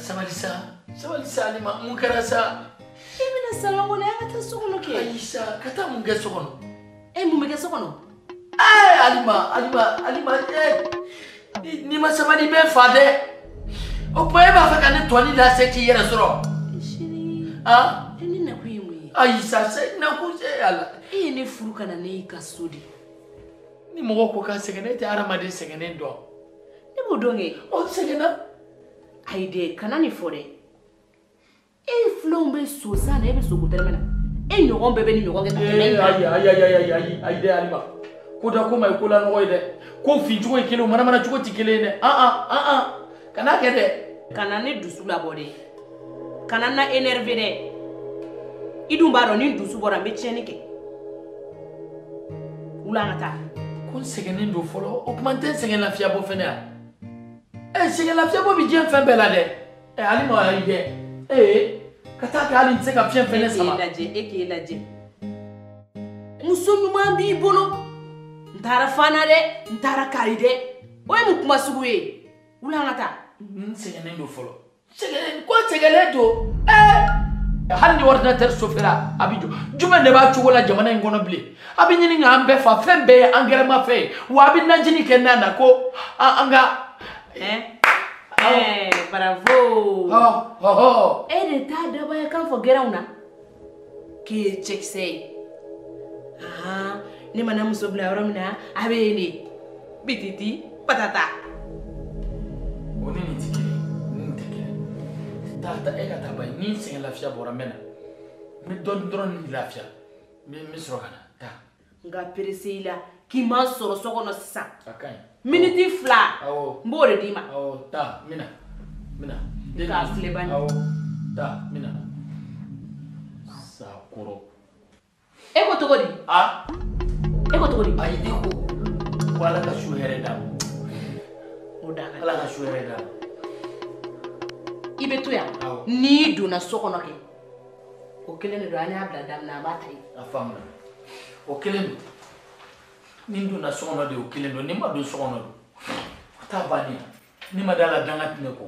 Sabali sa, sabali sa Alima, mun kɛra sa? E bɛna salon kɔnɔ, an ka taa so kɔnɔ kɛ. Ayi sa, ka taa mun kɛ so kɔnɔ? E mun bɛ kɛ so kɔnɔ? Ee Alima, Alima, Alima, ee n'i ma sabali i bɛ fa dɛ. O tuma e b'a fɛ ka ne tɔni lase k'i yɛrɛ sɔrɔ? Chérie. Han? E ne nakun ye mun ye? Ayi sa, se nakun se ala. E ye ne furu ka na ne y'i ka so de. Ni mɔgɔ ko k'a sɛgɛn, e tɛ hadamaden sɛgɛnnen dɔn. Ne b'o dɔn kɛ. O sɛgɛnna. Ayi dɛ, kana nin fɔ dɛ. E filanw bɛ so san na, e bɛ so ko tɛrɛmɛ na. E ɲɔgɔn bɛɛ bɛ ni ɲɔgɔn kɛ ka tɛmɛ. Ayi ayi ayi ayi ayi ayi dɛ Alima. Ko da ko ma ye ko la nɔgɔ ye dɛ. Ko fin cogo ye kelen, manamana cogo tɛ kelen ye dɛ. An an an an. Kana kɛ dɛ. Kana ne dusu labɔ dɛ. Kana na énervé dɛ. I dun b'a dɔn ni dusu bɔra n bɛ tiɲɛni kɛ. Wula an ka taa. Ko n sɛgɛnnen don fɔlɔ, o tuma n tɛ n sɛgɛn lafiya bɔ fɛnɛ yan. Sɛgɛn lafiya bɔ bɛ diɲɛ fɛn bɛɛ la dɛ. Alima ayi dɛ. Ka taa kɛ hali n tɛ se ka fiɲɛ fɛnɛ sama. E k'e lajɛ, e k'e lajɛ. Muso ɲuman b'i bolo. N taara Fana dɛ, n taara Kayi dɛ. O ye mun kuma sugu ye? Wula an ka taa. N sɛgɛnnen don fɔlɔ. Sɛgɛnnen ko sɛgɛnnen don. Hali ni ordinateur sofera a bɛ jɔ. Jumɛn de b'a cogo la jamana in kɔnɔ bilen? A bɛ ɲini k'an bɛɛ fa, fɛn bɛɛ ye angɛrɛ ma fɛn ye. Wa a bɛ najini kɛ nan na ko an ka. Bravo. Hɔ. E de t'a dabaya kan fɔ gɛrɛnw na k'e ye cɛkisɛ ye. Ne mana muso bila yɔrɔ min na, a bɛ yen de. Bititi patata. O ni nin tɛ kelen ye, nin tɛ kelen ye. Taa ta e ka taa ba ye, ni n sɛgɛn lafiya bɔra n bɛ na. N bɛ dɔɔnin dɔrɔn ni lafiya. N bɛ sɔrɔ ka na taa. Nka perese i la k'i ma sɔrɔ so kɔnɔ sisan. A ka ɲi. Miniti 2. Awɔ. N b'o de d'i ma. Awɔ, taa n bɛ na. N bɛ na. K'a filɛ bani. Awɔ, taa n bɛ na. Sakɔrɔ. E ko cogo di? A? E ko cogo di? Ayi, ne ko Ala ka su hɛrɛ d'a ma. O da ka Ala ka su hɛrɛ d'a ma. I bɛ to yan. Awɔ. N'i donna so kɔnɔ kɛ, o kelen de don, an y'a bila da min na, an b'a ta yen. A faamuna. O kelen don. Ni n donna so kɔnɔ de, o kelen don. Ni n ma don so kɔnɔ don, o t'a bannen ye. Ne ma da la danga tɛ ne kɔ.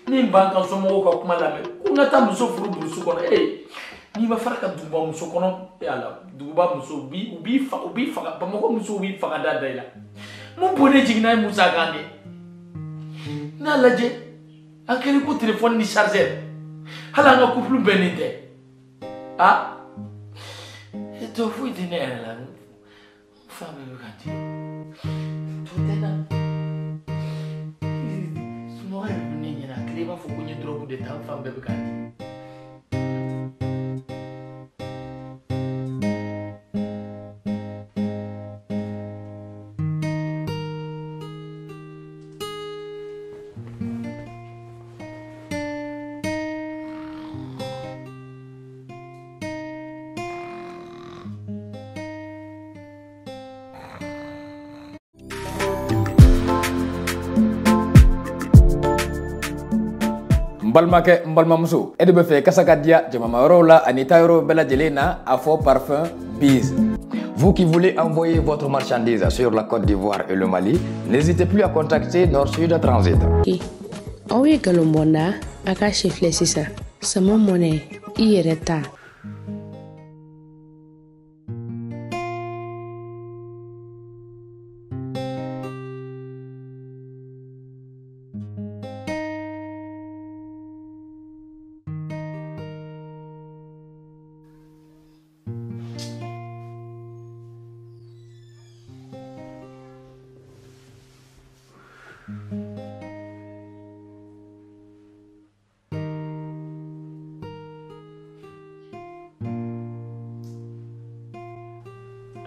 Ni n b'an ka somɔgɔw ka kuma lamɛn, ko n ka taa muso furu burusi kɔnɔ, n'i ma fara ka duguba muso kɔnɔ, ala, duguba muso, u b'i faga, Bamakɔ musow b'i faga da da i la. Mun bɔnnen jiginna ye Musa kan de. N'a lajɛ, an kɛlen ko téléphone ni chargeur, hali an ka couple bɛnnen tɛ. Ah, e tɔ foyi tɛ ne yɛrɛ la. N fa bɛɛ bɛ ka n di. Tɔ tɛ n na. Sunɔgɔ yɛrɛ bɛ ne ɲɛna, a kɛra i b'a fɔ ko n ye drogue de ta, n fan bɛɛ bɛ ka n di. N balimakɛ, n balimamuso, e de bɛ fɛ kasa ka diya jamama yɔrɔw la ani taayɔrɔw bɛɛ lajɛlen na, a fɔ parfum Biz. Vous qui voulez envoyer votre marchandise sur la Côte d'Ivoire et le Mali, n'hésitez plus à contacter Nord-Sud Transit. Aw ye nkalon bɔ n na, a ka si filɛ sisan. Sama mɔnɛ, i yɛrɛ ta.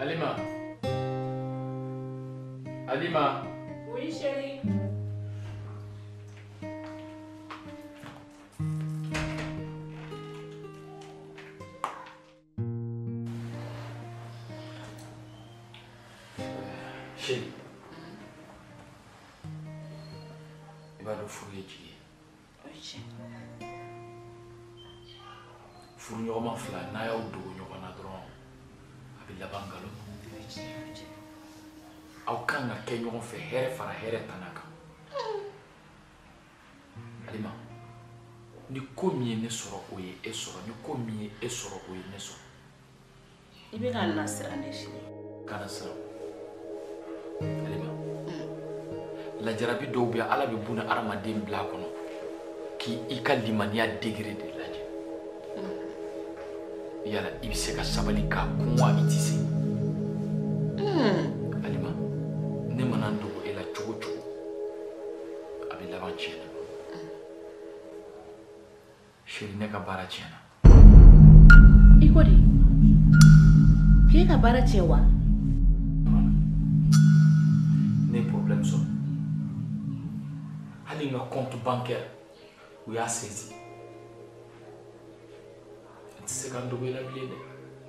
Alima. Alima. Oui, chérie. Chérie. I b'a dɔn furu ye jigi ye. Furuɲɔgɔnma fila n'a y'aw dogo ɲɔgɔn na dɔrɔn, a bɛ laban nkalon ma. Aw kan ka kɛ ɲɔgɔn fɛ hɛrɛ fara hɛrɛ tana kan. Alima, Ni ko min ye ne sɔrɔ o ye e sɔrɔ, ni ko min ye e sɔrɔ o ye ne sɔrɔ. I bɛ ka na siran ne si. Kana siran. Alima. Lajarabi dɔw bɛ yen, Ala bɛ buna hadamaden bila a kɔnɔ k'i ka limaniya degré de lajɛ. Yala i bɛ se ka sabali k'a kun wa i tɛ se? Alima, ne mana n dogo e la cogo o cogo, a bɛ laban tiɲɛ na. Chérie, ne ka baara tiɲɛna. I ko di? K'e ka baara tiɲɛ wa? Ne ye problème sɔrɔ. Hali n ka compte bancaire, u y'a saisi. N tɛ se ka n dogo i la bilen dɛ.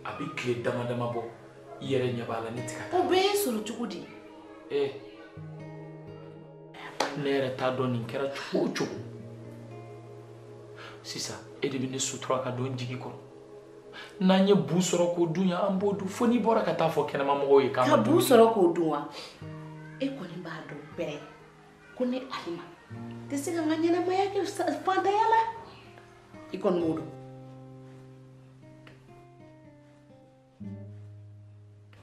A bɛ tile dama dama bɔ, i yɛrɛ ɲɛ b'a la ne tɛ ka taa. O bɛɛ ye sɔrɔ cogo di? Ee, ne yɛrɛ t'a dɔn nin kɛra cogo o cogo. Sisan e de bɛ ne sutura ka don n jigi kɔrɔ. N'an ye bu sɔrɔ k'o dun yan, an b'o dun fo n'i bɔra ka taa fɔ kɛnɛma mɔgɔw ye k'an ka bu sɔrɔ k'o dun wa? E kɔni b'a dɔn bɛrɛ ko ne Alima tɛ se ka n ka ɲɛnamaya kɛ fantanya la. I kɔni b'o dɔn.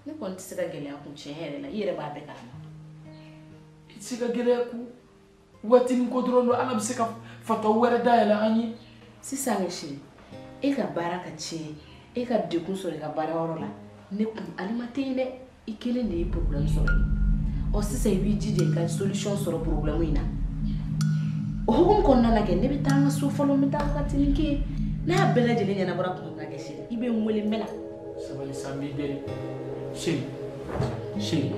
Ne kɔni tɛ se ka gɛlɛya kun tiɲɛ yɛrɛ la, i yɛrɛ b'a bɛɛ kalama. I tɛ se ka gɛlɛya kun. Waati min ko dɔrɔn don, Ala bɛ se ka fatɔ wɛrɛ dayɛlɛ an ye. Sisan chérie, e ka baara ka tiɲɛ, e ka degun sɔrɔ i ka baarayɔrɔ la, ne kun Alima tɛ yen dɛ, i kelen de ye problème sɔrɔ yen. Ɔ sisan i b'i jija i ka solution sɔrɔ problème in na. O hukumu kɔnɔna na kɛ, ne bɛ taa n ka so fɔlɔ, n bɛ taa wagatinin kɛ yen. N'a bɛɛ lajɛlen ɲɛnabɔra tuma min na kɛ chérie, i bɛ n wele n bɛ na. Sabali sa, n b'i deli. Chérie, chérie,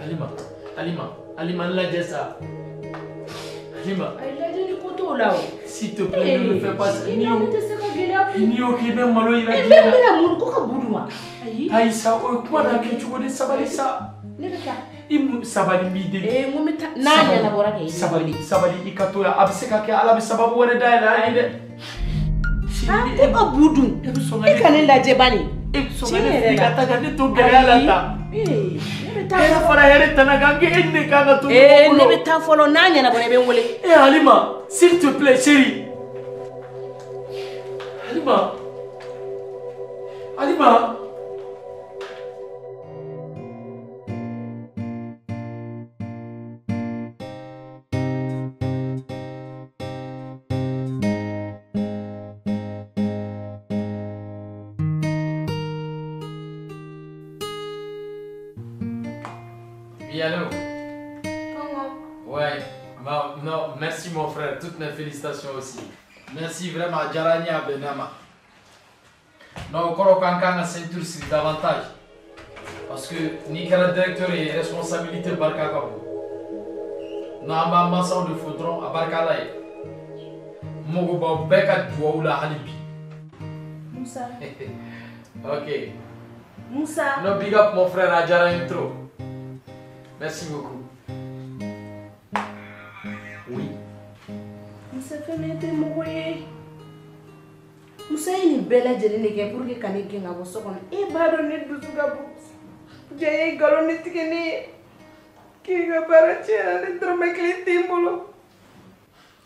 Alima, Alima, Alima n lajɛ sa. Alima. Ayi lajɛli ko t'o la o. S'il te plaît, ne me fais pas ça. I n'o tɛ se ka gɛlɛya kun. N'i y'o kɛ i bɛ malo yira diɲɛ na. E bɛna mun ko ka bu dun wa? Ayi. Ayi sa, o ye kuma n'a kɛcogo de, sabali sa. Ne bɛ taa. I mun sabali n b'i deli. Ee n ko n bɛ taa n'a ɲɛnabɔra kɛ. Sabali, sabali i ka to yan, a bɛ se ka kɛ Ala bɛ sababu wɛrɛ dayɛlɛ an ye dɛ. Ko ka bu dun. E bɛ sɔn ka e ka ne lajɛ bani. E bɛ sɔn ka ne fili ka taa ka ne to gɛlɛya la tan. Ne bɛ taa. Hɛrɛ fara hɛrɛ tana kan, e ni ne kan ka to ɲɔgɔn bolo. Ne bɛ taa fɔlɔ, n'a ɲɛnabɔra i bɛ n wele. Eh Alima, s'il te plaît, chérie. Alima. Alima. Oui, allô? Comment? Ouais, bah, non, merci mon frère, toutes mes félicitations aussi. Merci vraiment, Djarani Abenama. Non, encore aucun la ceinture c'est davantage. Parce que ni kɛra directeur ye responsabilité barika ka bon. Non, an b'an mansaw de fo dɔrɔn a barika Ala ye. N mago b'aw bɛɛ ka duwawu la hali bi. Musa. Ok. Musa. Non, big up mon frère, a diyara n ye trop. Merci beaucoup. Oui. Musa fɛn min tɛ mɔgɔ ye. Musa ye nin bɛɛ lajɛlen de kɛ pour que ka ne gɛn ka bɔ so kɔnɔ. E b'a dɔn ne dusu ka bon. Ja ye nkalon de tigɛ ne ye. K'i ka baara tiɲɛna, ne dɔrɔmɛ kelen tɛ n bolo.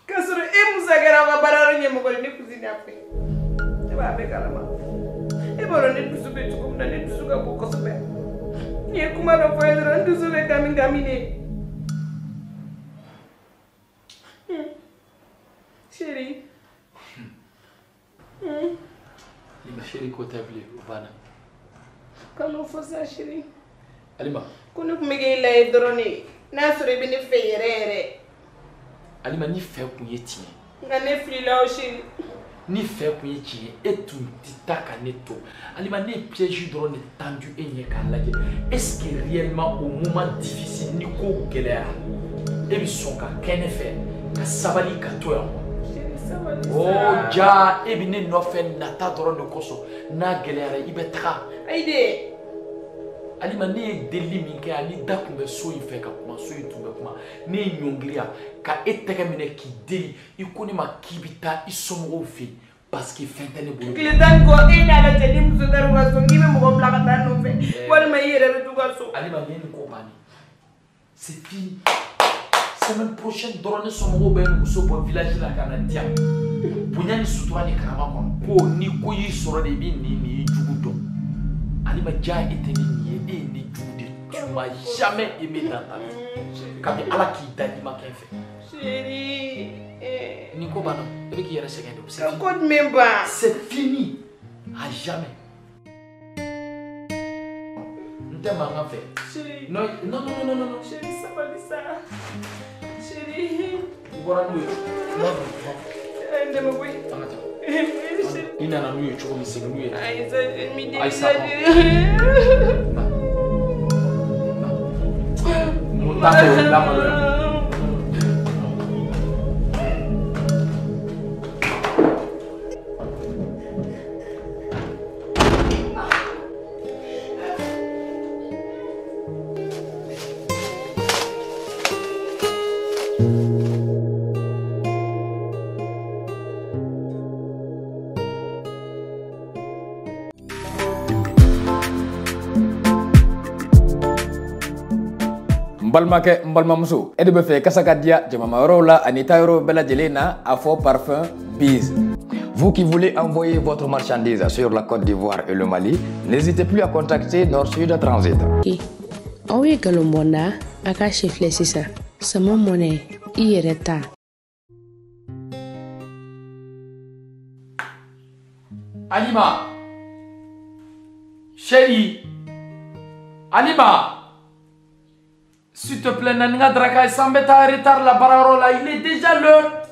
K'a sɔrɔ e Musa kɛra aw ka baarayɔrɔ ɲɛmɔgɔ ye, ne cousine y'a fɛ. Ne b'a bɛɛ kalama. E b'a dɔn ne dusu bɛ cogo min na, ne dusu ka bon kosɛbɛ. N'i ye kuma dɔ fɔ n ye dɔrɔn, n dusu bɛ kami kami de. Chérie. Alima, chérie ko tɛ bilen, o banna. Kan'o fɔ sa chérie. Alima. Ko ne tun bɛ k'e lajɛ dɔrɔn de. N'a sɔrɔ i bɛ ne fɛ yɛrɛ yɛrɛ. Alima, ni fɛ kun ye tiɲɛ. Nka ne filila o chérie. Ni fɛ kun ye tiɲɛ, e tun tɛ taa ka ne to. Alima, ne ye piège dɔrɔn de tendu e ɲɛ k'a lajɛ. Est-ce que réellement au moment difficile ni ko gɛlɛyara, e bɛ sɔn ka kɛ ne fɛ ka sabali ka to yan wa? Oh ja, e bɛ ne nɔfɛ nata dɔrɔn de kosɔn. N'a gɛlɛyara i bɛ taga. Ayi de. Alima, ne ye delili min kɛ yan, ni da tun bɛ so in fɛ ka kuma, so in tun bɛ kuma. Ne ye ɲɔngiriya ka e tɛgɛ minɛ k'i deli, i ko ne ma k'i bɛ taa i somɔgɔw fɛ yen parce que fɛn tɛ ne bolo. Tile tan kɔ e n'a lajɛ ni muso taara u ka so, k'i bɛ mɔgɔ bila ka taa nɔfɛ, walima i yɛrɛ bɛ t'u ka so. Alima, nin ye nin ko bannen. C'est fini. Semaine prochaine dɔrɔn ne somɔgɔw bɛ n muso bɔ village la ka na di yan. Bonya ni sutura ni karama kɔnɔ. Ko ni ko y'i sɔrɔ de i b'i nin n'i jugu dɔn. Alima diya e tɛ ni nin ye, e ye ne jugu de. Tu m'as jamais aimé dans ta vie. Kabi Ala k'i da i ma kɛ n fɛ. Chérie. Ni ko banna, e bɛ k'i yɛrɛ sɛgɛn de. Ka ko jumɛn ban? C'est fini. À jamais. N tɛ mankan fɛ. Chérie. Non, non, non, non, non, non. Chérie, sabali sa. Chérie. I bɔra n'u ye. Non, non. N dɛmɛ koyi. An ka taa. I nana n'u ye cogo min, segin n'u ye. Ayi sa, mi Ayi sa. Na. Na. Mun t'a fɛ o lamaloya. Balimakɛ n balimamuso e de bɛ fɛ kasa ka diya jamamayɔrɔw la ani taayɔrɔw bɛɛ lajɛlen na a fɔ parfum Biz. Vous qui voulez envoyer votre marchandise sur la Côte d'Ivoire et le Mali, n'hésitez plus à contacter Nord-Sud Transit. Aw ye nkalon bɔ n da a ka si filɛ sisan. Sama mɔnɛ i yɛrɛ ta. Alima, chérie, Alima. S'il te plaît, Naninga Draka, sans mettre en retard la barre là, il est déjà l'heure.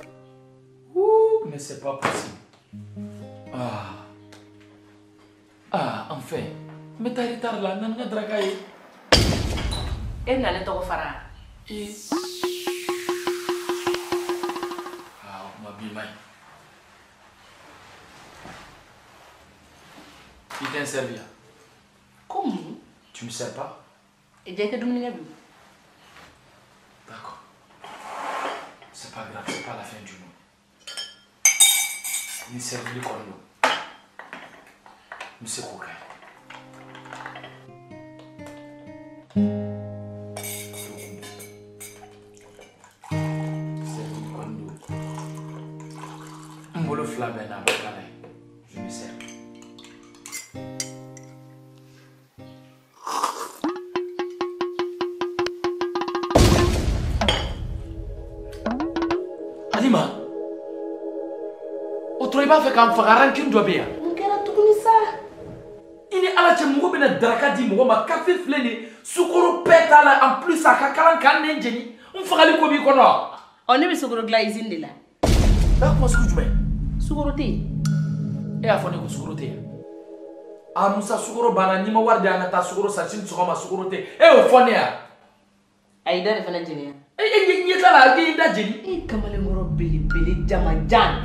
Ouh, mais c'est pas possible. Ah, ah, enfin, mets en retard là, Naninga Draka. Et n'allez pas faire. Ah, on m'a bien. Il t'a servi. Comment? Tu me sers pas? Et j'ai été dominé. D'accord. C'est pas grave, c'est pas la fin du monde. Ni servi comme nous. Monsieur Coquin. Servi comme nous. Mbolo flamena, je me sers. Alima, o tora i b'a fɛ k'an faga rancune dɔ bɛ yan. Mun kɛra tuguni sa? I ni Ala cɛ mɔgɔ bɛna daraka di mɔgɔ ma kafe filɛ nin ye sukaro bɛɛ t'a la en plus a ka kalan k'an nɛn jeni n fagali ko b'i kɔnɔ. Ɔ ne bɛ sukaro dilan usine de la. N'a kuma sugu jumɛn? Sukaro tɛ yen. E y'a fɔ ne ko sukaro tɛ yen. A Musa sukaro banna n'i ma wari di an ka taa sukaro san sini sɔgɔma sukaro tɛ yen e y'o fɔ ne ya. A y'i da de fana jeni. E ɲɛ t'a la e y'i da jeni. E kamalenkɔrɔ belebele jamajan.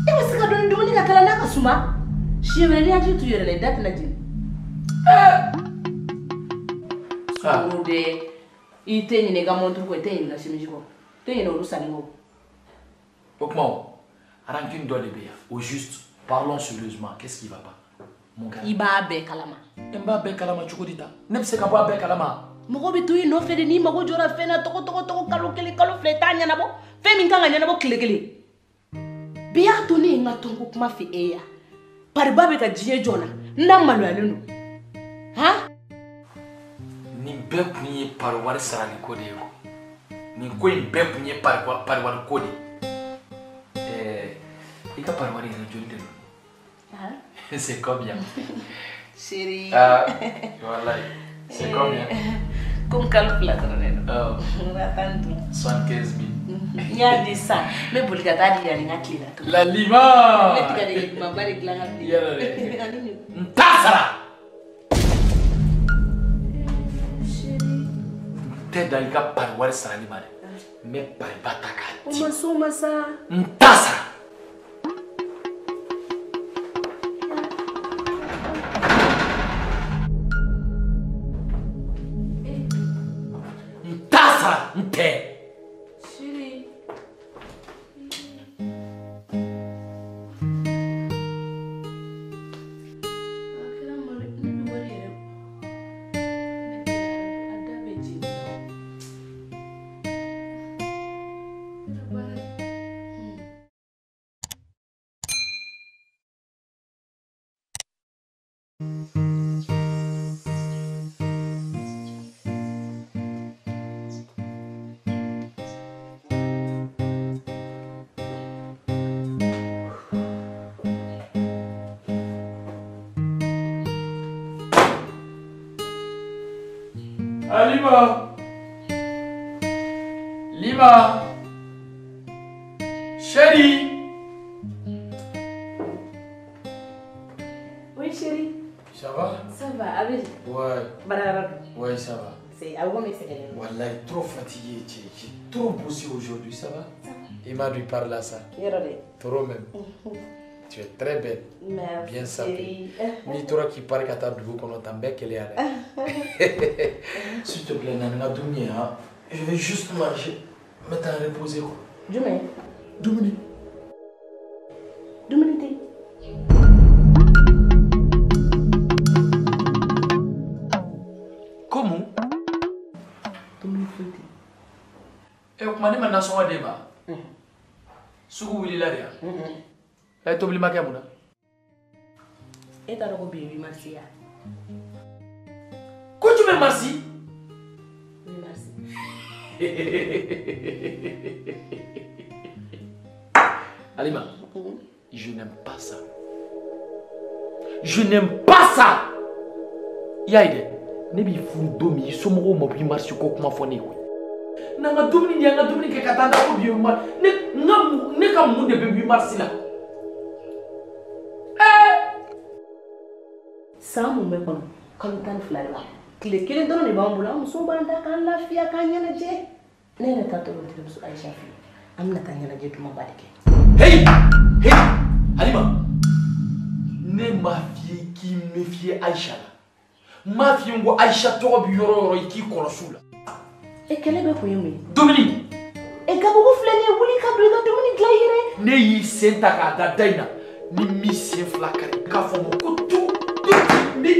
E bɛ se ka dɔɔni dumuni ka kala n'a ka suma. Siɲɛ wɛrɛ n'i hakili t'u yɛrɛ la i da tɛna jeni. Sukaro dɛ i tɛ ɲinɛ i ka montre kɔ i tɛ ɲinɛ i ka chemise kɔ i tɛ ɲinɛ olu sanni kɔ. O kuma o rancune dɔ de bɛ yan au juste parlons sérieusement qu'est-ce qui va pas? Mun kɛra? I b'a bɛɛ kalama. N b'a bɛɛ kalama cogo di tan? Ne bɛ se ka bɔ a bɛɛ kalama? Mɔgɔ bɛ to i nɔfɛ de n'i mago jɔra fɛn na tɔgɔ tɔgɔ tɔgɔ kalo kelen kalo fila i t'a ɲɛnabɔ fɛn min kan ka ɲɛnabɔ tile kelen. Bi y'a to ne ye n ka tɔnko kuma fɛ e ye pariba bɛ ka diɲɛ jɔ n na n da maloyalen don han. Nin bɛɛ kun ye pari wari sarali ko de ye ko nin ko in bɛɛ kun ye pari wari ko de ye. Ɛɛ i ka pari wari yɛrɛ joli de don? C'est combien? Chérie. Ah, wallahi. C'est combien? Comme kalo fila dɔrɔn de don. 15 000. 75 000. N y'a di sisan n bɛ boli ka taa di yanni n ka tile la tuguni. La lima. Ne tigadɛgɛ dumanba de dilan ka bila. Yɛrɛ dɛ. N t'a sara. Chérie. N tɛ dan i ka pari wari sarali ma dɛ. N bɛ pariba ta k'a di. O ma s'o ma sa. N t'a sara. N tɛ. Chérie. A kɛra malo ne bɛ wari yɛrɛ. Ne bɛ a da bɛ jeni. Alima. Lima. Chérie. Oui, chérie. Ça va? Ça va, avec. Ouais. Barara. Ouais, ça va. C'est à vous, mais c'est Wallahi, trop fatigué, j'ai trop bossé aujourd'hui, ça va? Ça va. Il m'a dû parler à ça. Trop même. Tu es très belle. Merci. Bien sapée. Ni toi qui parles à ta dugu kono tambe kele ale. S'il te plaît, nana dumuni hein. Je vais juste manger. Me t'en reposer quoi. Dumuni. Dumuni. Dumuni te. Comment? Dumuni foyi te. Eh, kuma ne ma nasɔngɔ d'e ma. Sugu wulila de ya. E tobili ma kɛ mun na? E t'a dɔn ko bi ye 8 mars ya? Ko jumɛn mars? 8 mars. Alima, je n'aime pas ça. Je n'aime pas ça. I y'a ye dɛ, ne b'i furu don min i somɔgɔw ma 8 mars ko kuma fɔ ne ye koyi. N'an ka dumuni di an ka dumuni kɛ ka taa da ko bi ye 8 mars. Ne ka mun de bɛ 8 mars la? San mun bɛ kɔnɔ kalo 12 de b'a tile kelen dɔrɔn de b'an bolo an musow b'an da k'an lafiya k'an ɲɛnajɛ ne yɛrɛ ta tɔrɔ terimuso Aïcha fɛ an bɛna taa ɲɛnajɛ dumanba de kɛ. Hey hey Halima, ne m'a f'i ye k'i méfier Aïcha la, n m'a f'i ye n ko Aïcha tɔgɔ bɛ yɔrɔ o yɔrɔ i k'i kɔlɔsi o la. E kɛlɛ bɛ kun ye mun ye? Dumuni. E gabugu filɛ nin ye wuli ka don i ka dumuni dilan i yɛrɛ. Ne y'i sen ta k'a da da in na ni m'i sen fila kari k'a fɔ n ma ko tu. Bi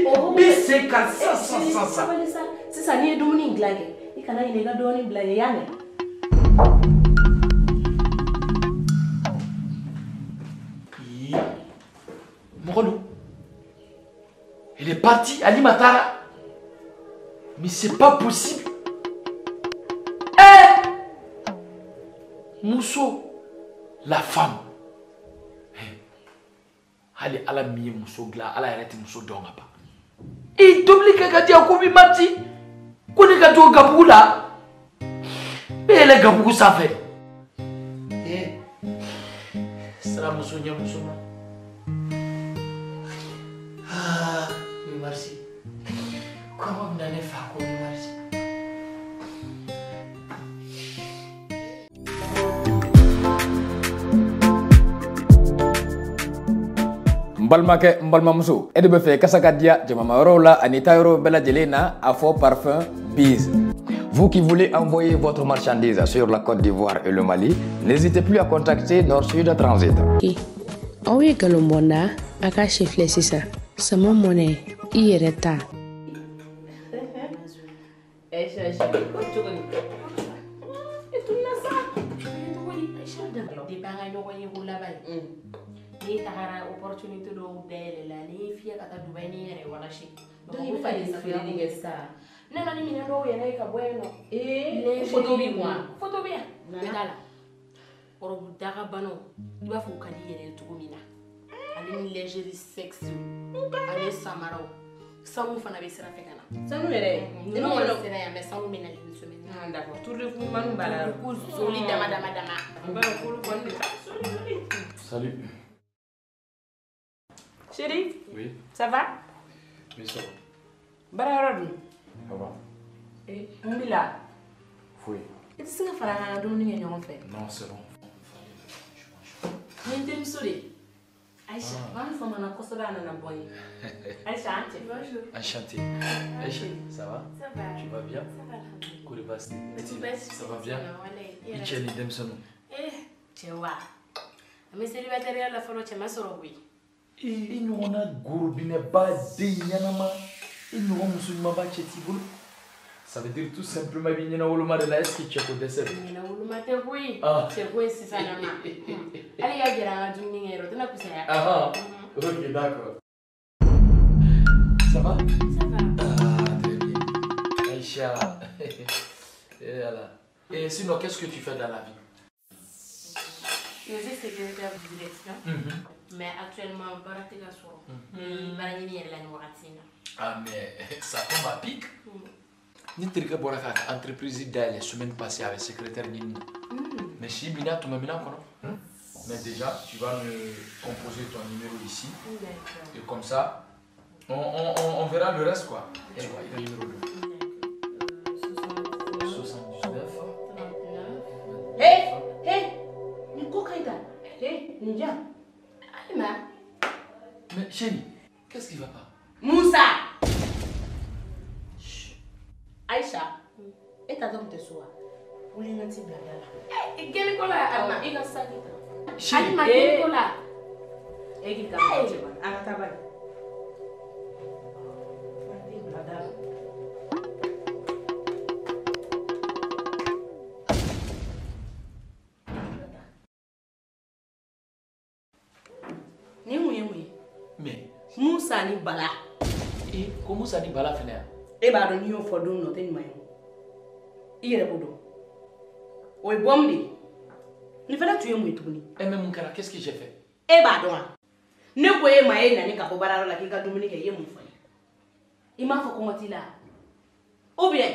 sen kari sisan sisan sisan. Sisan n'i ye dumuni in dilan kɛ i kana ɲinɛ i ka dɔɔnin bila yen i y'a mɛn. Mɔgɔ don. Il est parti, Alima taara. Mais c'est pas possible. Eh! Muso, la femme. Hali ala min ye muso dilan ala yɛrɛ tɛ muso dɔn ka ban. I tobili kɛ ka di yan ko 8 mars ko ne ka to gabugu la n bɛ yɛlɛ gabugu sanfɛ. Eh, sira muso ɲɛ muso ma. Ah, 8 mars. Kɔngɔ bɛna ne fa ko 8 mars. N balimakɛ n balimamuso e de bɛ fɛ kasa ka diya jamamayɔrɔw la ani taayɔrɔ bɛɛ lajɛlen na a fɔ parfum Biz. Vous qui voulez envoyer votre marchandise sur la Côte d'Ivoire et le Mali, n'hésitez plus à contacter Nord-Sud Transit. Aw ye nkalon bɔ n na a ka si filɛ sisan sama mɔnɛ i yɛrɛ ta. Depuis an ka ɲɔgɔn ye ko laban ye. Ne tagara opportunité dɔw dayɛlɛ la ne ye fiyɛ ka taa Dubaï ni n yɛrɛ walasi. Donc i bɛ ka nin feereli kɛ sisan. Ne nana ni minɛn dɔw yɛrɛ ye ka bɔ yen nɔ. Ee photo b'i kun wa? Photo bɛ yan. N bɛ t'a la. Robe dagabanaw i b'a fɔ u ka di i yɛrɛ ye cogo min na. Ale ni lingerie sexy ani samaraw. Sanu fana bɛ sira fɛ ka na. Sanu yɛrɛ? Ninnu kɔni sera yan mais sanu bɛ na une semaine. Ah d'accord, tour de ɲumanw b'a la. Ko zoli dama dama dama. N b'a dɔn k'olu kɔni de ta zoli zoli. Salut. Chérie? Oui. Ça va? Oui, ça va. Baara yɔrɔ dun? Ça va. Eh, mun b'i la? Foyi. I tɛ se ka fara an kan ka dumuni kɛ ɲɔgɔn fɛ? Non, c'est bon. Ni n terimuso de ye. Aïcha, an famana kosɛbɛ a nana bɔ n ye. Aïcha, an cɛ. Bonjour. Enchanté. Aïcha, ça va? Ça va. Tu vas bien? Ça va, alhamdoulilah. Kori baasi tɛ? Ça va bien? I cɛ ni denmisɛnninw? Eh, cɛ wa. An bɛ célibataire la fɔlɔ cɛ ma sɔrɔ koyi. I ɲɔgɔnna gorobinɛba den ɲɛnama i ɲɔgɔn muso ɲumanba cɛ t'i bolo. Ça veut dire tout simplement i bɛ ɲɛna woloma de la est-ce que cɛ ko dɛsɛ don? Ɲɛna woloma tɛ koyi. Cɛ ko ye sisan nama. Hali ka gɛrɛ an ka dumuni kɛ yɔrɔ o tɛna fisaya. Ah ok d'accord. Ça va? Ça va. Ah très bien. Aïcha. Et voilà. Et sinon qu'est-ce que tu fais dans la vie? Je suis secrétaire de direction. Mais actuellement, baara tɛ ka sɔrɔ. Baara ɲini yɛrɛ la nin wagati in na. Ah mais ça tombe à pic. Ne terikɛ bɔra k'a ka entreprise dayɛlɛ semaine passée avec secrétaire ɲini. Mais si bina tun bɛ minɛn kɔnɔ. Mais déjà, tu vas me composer ton numéro ici. Et comme ça, on verra le reste quoi. Et quoi, il y a le numéro 2. 79 39. Hé, hé, ni ko ka ɲi tan. Hé, nin diyan. Alima. Mais chérie, qu'est-ce qui va pas? Moussa. Aïcha, e ta tɔ tun tɛ so wa? Wuli n ka t'i bila da la. Gɛli ko la Alima, i ka saki ta. Chérie. Alima, gɛli ko la. E k'i ta mɔgɔ cɛ bani. An ka taa bani. N ka t'i bila da la. Nin mun ye mun ye? Mais. Musa ni Bala. Eh, ko Musa ni Bala fɛnɛ yan? E b'a dɔn n'i y'o fɔ don min na o tɛ ɲuman ye. I yɛrɛ b'o dɔn. O ye bɔmu de ye. Nin fana tun ye mun ye tuguni? Eh mais mun kɛra? Qu'est-ce que j'ai fait? E b'a dɔn wa? Ne ko e ma e nani ka bɔ baarayɔrɔ la k'i ka dumuni kɛ, i ye mun fɔ n ye? I m'a fɔ kɔngɔ t'i la? Ou bien?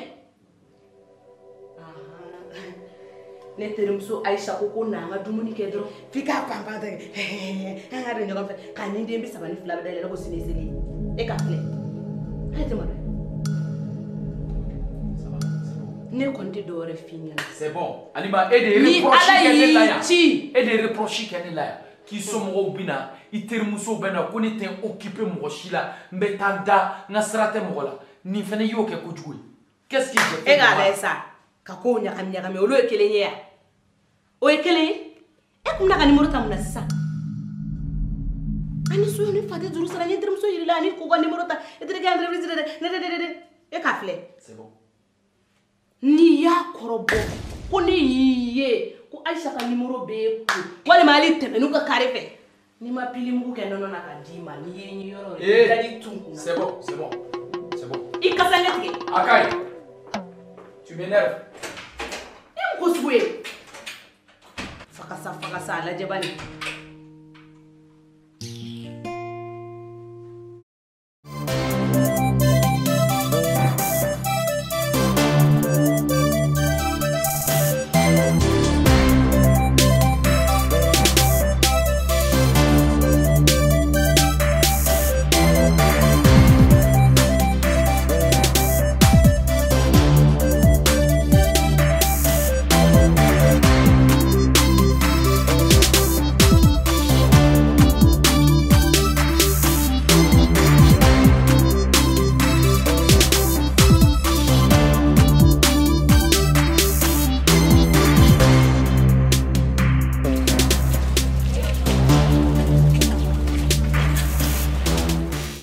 Ne terimuso Aïcha ko na an ka dumuni kɛ dɔrɔn f'i k'a panpan tɛ an ka don ɲɔgɔn fɛ k'a ni den 32 bɛ dayɛlɛ ne ko sini ye seli ye. E k'a filɛ. E tɛ maloya. Ne kɔni tɛ dɔwɛrɛ f'i ɲɛna. C'est bon. Alima, e de ye reproche kɛ ne la yan. E de ye reproche kɛ ne la yan. K'i somɔgɔw bɛ na, i terimusow bɛ na, ko ne tɛ n occuper mɔgɔ si la, n bɛ taa n da, n ka sira tɛ mɔgɔ la. Nin fana y'o kɛ kojugu ye. Qu'est-ce que j'ai fait? E k'a lajɛ sa, ka kow ɲagami ɲagami, olu ye kelen ye yan. O ye kelen ye. E kun bɛna ka numéro ta mun na sisan? Ani su ni fa tɛ juru sara, n ye n terimuso yir'i la, ani k'u ka numéro ta, e terikɛ entreprise dɛ, ne dɛ dɛ dɛ. E k'a filɛ. C'est bon. N'i y'a kɔrɔbɔ ko ne y'i ye ko Aïcha ka numéro b'e kun walima hali tɛmɛ n'u ka carré fɛ n'i ma pili mugu kɛ nɔnɔ na ka d'i ma n'i ye n ye yɔrɔ i daji tun kun na. C'est bon, c'est bon, c'est bon. I kasa ɲɛ tigɛ. Akayi, tu m'énerves. E mun ko sugu ye? Fakasa fakasa a lajɛ bani.